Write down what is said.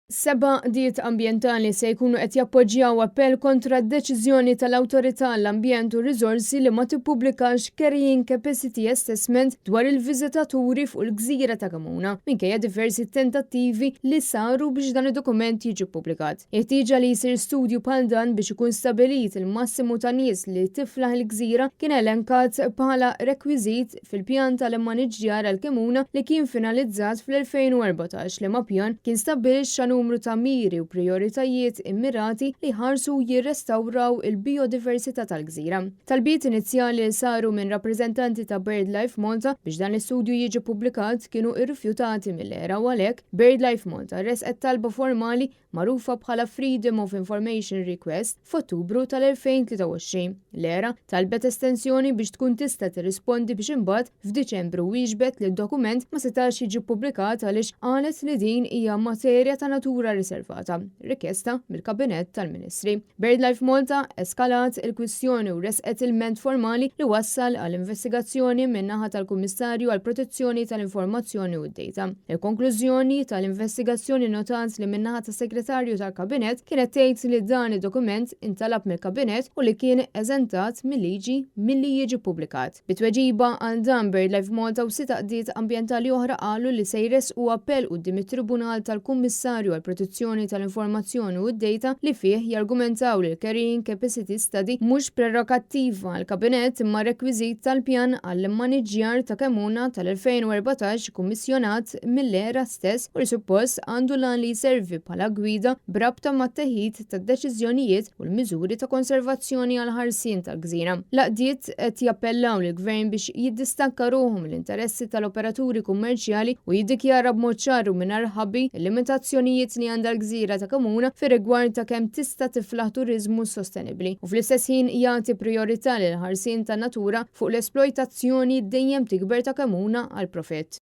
Seba' għaqdiet ambjentali se jkunu qed jappoġġjaw appell kontra d-deċiżjoni tal-Awtorità għall-Ambjent u r-Riżorsi li ma tippubblikax Carrying Capacity Assessment dwar il-viżitaturi fuq il-gżira ta' Kemuna, minkejja diversi tentattivi li saru biex dan id-dokument jiġi ppubblikat. Il-ħtieġa li jsir studju bħal dan biex ikun stabbilit il-massimu ta' nies li tiflaħ il-gżira kien elenkat bħala rekwiżit fil-pjan tal-immaniġġjar għall-Kemuna li kien finalizzat fl-2014, liema pjan kien stabbilixxa numru ta' miri u prijoritajiet immirati li jħarsu u jirrestawraw il-bijodiversità tal-gżira. Talbiet inizjali li saru minn rappreżentanti ta' BirdLife Malta biex dan l-istudju jiġi ppubblikat kienu rrifjutati mill-ERA u għalhekk BirdLife Malta ressqet talba formali magħrufa bħala Freedom of Information Request, f'Ottubru tal-2023. L-ERA talbet estensjoni biex tkun tista' tirrispondi biex imbagħad f'Diċembru wieġbet li d-dokument ma setax jiġi ppubblikat għaliex qalet li din hija materja ta' natura riservata, rikjesta mill-Kabinett tal-Ministri. BirdLife Malta eskalat il-kwistjoni u ressqet ilment formali li wassal għal investigazzjoni min-naħa tal-Kummissarju għall-Protezzjoni tal-Informazzjoni u d-Data. Il-konklużjoni tal-investigazzjoni nnotat li min-naħa tas-Segretarju tal-Kabinett kienet tgħid li dan id-dokument intalab mill-Kabinett u li kien eżentat mil-liġi milli jiġi ppubblikat. Bi tweġiba għal dan BirdLife Malta u sitt għaqdiet ambjentali oħra qalu li se jressqu appell quddiem it-Tribunal tal-Kummissarju għall-Protezzjoni tal-Informazzjoni u d-Data li fih jargumentaw li l-Carrying Capacity Study mhux prerogattiva għall-Kabinett imma rekwiżit tal-pjan għall-immaniġġjar ta' Kemmuna tal-2014 kummissjonat mill-ERA stess u li suppost għandu l-għan li jservi bħala gwida b'rabta mat-teħid tad-deċiżjonijiet u l-miżuri ta' konservazzjoni għall-ħarsien tal-gżira. L-għaqdiet qed jappellaw lill-Gvern biex jiddistakka ruħu mill-interessi tal-operaturi kummerċjali u jiddikjara b'mod ċar u mingħajr ħabi l-limitazzjonijiet li għandha l-gżira ta' Kemmuna fir-rigward ta' kemm tista' tiflaħ turiżmu sostenibbli u fl-istess ħin jagħti prijorità lill-ħarsien tan-natura fuq l-esplojtazzjoni dejjem tikber ta' Kemmuna għall-profitt.